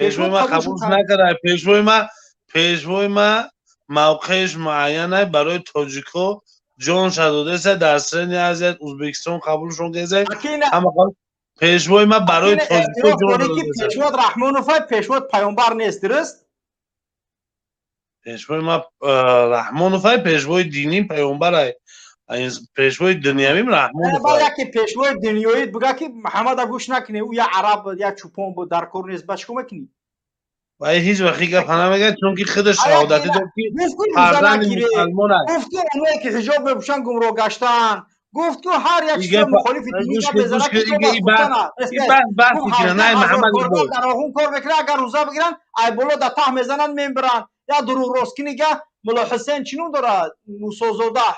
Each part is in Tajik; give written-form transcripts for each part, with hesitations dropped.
Пешвои ма қабулш накарда. Пешвои ма мавқеаш муайяна, барои тоҷико ҷонша додеса дар Средняя Азия, Узбекистон қабулшон кеза. Пешвои ма барои тоҷико ҷон. Пешвод Раҳмонов пешвод паёмбар нест, дуруст? Пешвои ма Раҳмоновай пешвои динӣ, паёмбарай, пешвои дунявим Раҳмонов. Яке пешвои дунёӣ буга, ки Муҳаммада гӯш накунӣ, ӯ я араб, я чӯпон буд, дар кор нест, ба чӣ кор мекунӣ? Вай ҳеҷ вақт гапа намегӯяд, чунки худаш шаҳодатӣ дод, ки фарзанди мусалмон аст. Гуфт, ки оное ки ҳиҷоб мепӯшанд, гумроҳ гаштаанд. Гуфт, ки ҳар як чизи мухолифи динӣ гап мезанад. Дар оғун кор мекунад, агар рӯза бигиранд, ай боло дар таҳ мезананд, мебиранд. Я дурӯғ росткинига Мулло Ҳусен чӣ ном дорад, Мусозода,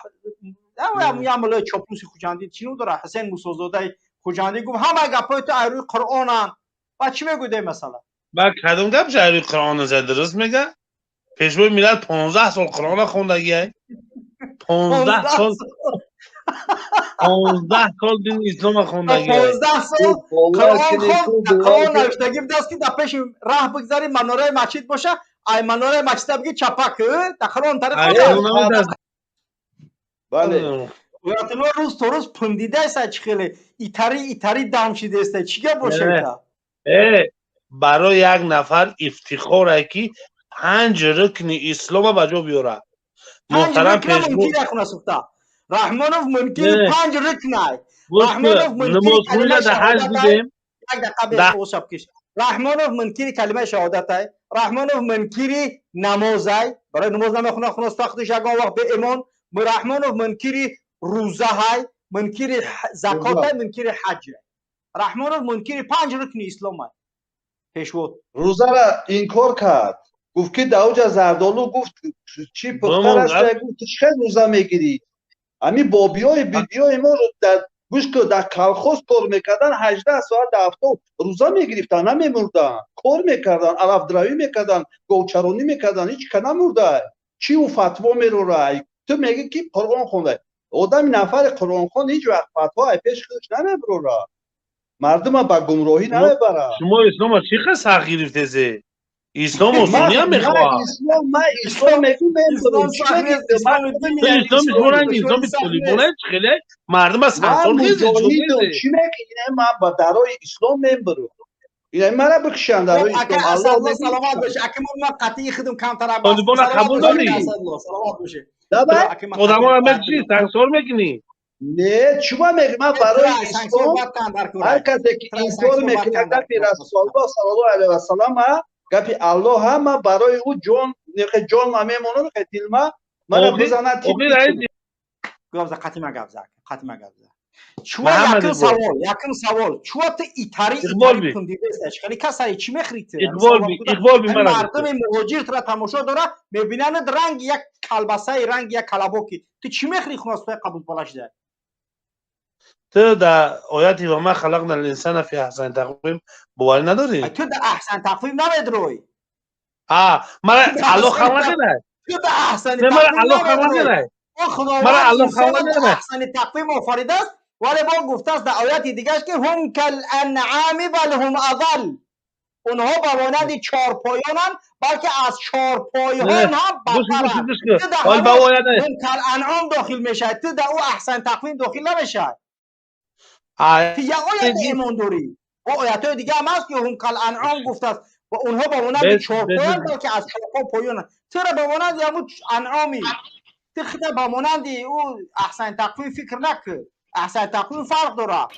я муллои чоплуси Хуҷандӣ чӣ ном дорад, Ҳусен Мусозодаи Хуҷандӣ гуфт: «Ҳамаи гапҳои ту ай рӯи Қуръонанд». Ба чӣ мегӯед, масала? Ба кадом гап ай рӯи Қуръон зад? Дуруст мега. Пешвои миллат 15 сол Қуръона хондагиай, 15 сол, 15 сол дини ислома хондагиай. 15 сол Қуръон хонд. Қуръон навиштагӣ будааст, ки дар пеши раҳ бигзари, манораи масҷид боша, ай манораи масҷида биги чапак. Дар Қуръон тариқ. Бале. Оятулло рӯз то рӯз пундидаеса, чӣ хеле итари итари дам шидаеста, чӣ гап бошад? Э, барои як нафар ифтихоре, ки панҷ рукни ислома ба ҷо биёрад. Муҳтарам пешво Раҳмонов мункири панҷ рукнай. Раҳмонов. Намозхониро дар ҳаҷ дидем. Раҳмонов мункири калимаи шаҳодатай, Раҳмонов мункири намозай, барои намоз намехонад, хунос тахтиш ягон вақт беимон. Раҳмонов мункири рӯзаҳай, мункири закотай, мункири ҳаҷ. Раҳмонов мункири панҷ рукни исломай, пешвод. Рӯзара инкор кард, гуфт, ки даоҷа зардолу гуфт, чӣ пухтараш гуфт, чӣ хел рӯза мегирӣ? Ами бобиёи бибиёи мо дар гӯш ки дар колхоз кор мекардан, 18 соат дар ҳафто рӯза мегирифтанд, намемурданд. Кор мекарданд, алафдравӣ мекарданд, говчаронӣ мекарданд, ҳеҷ ка намурда. Чӣ ӯ фатво мерорай? Ту мегӣ, ки Қуръон хонда. Одами нафари қуръонхон ҳеҷ вақт фатво ай пеши худаш намебурора, мардума ба гумроҳӣ намебарад. Шумо ислома чӣ қадр сахт гирифтесе? Ислом осониам мехоҳад. Ман ислом мегӯм. Исломи шумо ранги исломи толибона чӣ хеле мардума сансор. Чӣ мегӣ? Ман ба дарои ислом мебурам, ина мара бикушанд дарои ислом. Аллоҳ саломат бош, ака, ман қатъи худам камтар. Толибона қабул дорӣ? Саломат бошед. Одаморо мекушӣ, сангсор мекунӣ. Не, чума мегӯ? Ман барои ислом, ҳар касе ки инкор мекунад гапи Расулуллоҳ саллаллоҳу алайҳи васаллам, гапи Аллоҳ, ҳама барои ӯ ҷон, ҷон ма мемонад, дилма мана бизанад. Гапза, қатима гапза, қатима гапза. Чуа якум савол, якум савол: чуа ту итари итари пундидеста, хеле касари чӣ мехӯри ту? Иқбол. Мардуми муҳоҷир тура тамошо дора, мебинанд, ранги як калбасаи, ранги як калабоки. Ту чӣ мехӯри, хунасои қабулбола шуда? Ту дар ояти «وما خلقنا الإنسان في أحسن تقويم» боварӣ надорӣ? Ту дар аҳсан тақвим намедрои. Мара Аллоҳ халқ накарда? Ту дар аҳсани. Мара Аллоҳ халқ накарда? Худованд аҳсани тақвим офаридааст, вале бо гуфтааст дар ояти дигарш, ки هم كالأنعام بل هم أضل, онҳо ба монанди чорпоёнанд, балки аз чорпойҳон ҳам бадтаранд. هم كالأنعام дохил мешавад, ту дар ӯ аҳсан тақвим дохил намешавад. Ту як оят имон дорӣ, бо оятҳои дига ҳам ҳаст, ки هم كالأنعام гуфтааст ва онҳо ба монанди чорпоён, балки аз чорпо поёнанд. Тура ба монанди ҳамун анъоми, ту худа ба монанди ӯ аҳсан тақвим фикр накун. Аҳсан тақвим фарқ дорад.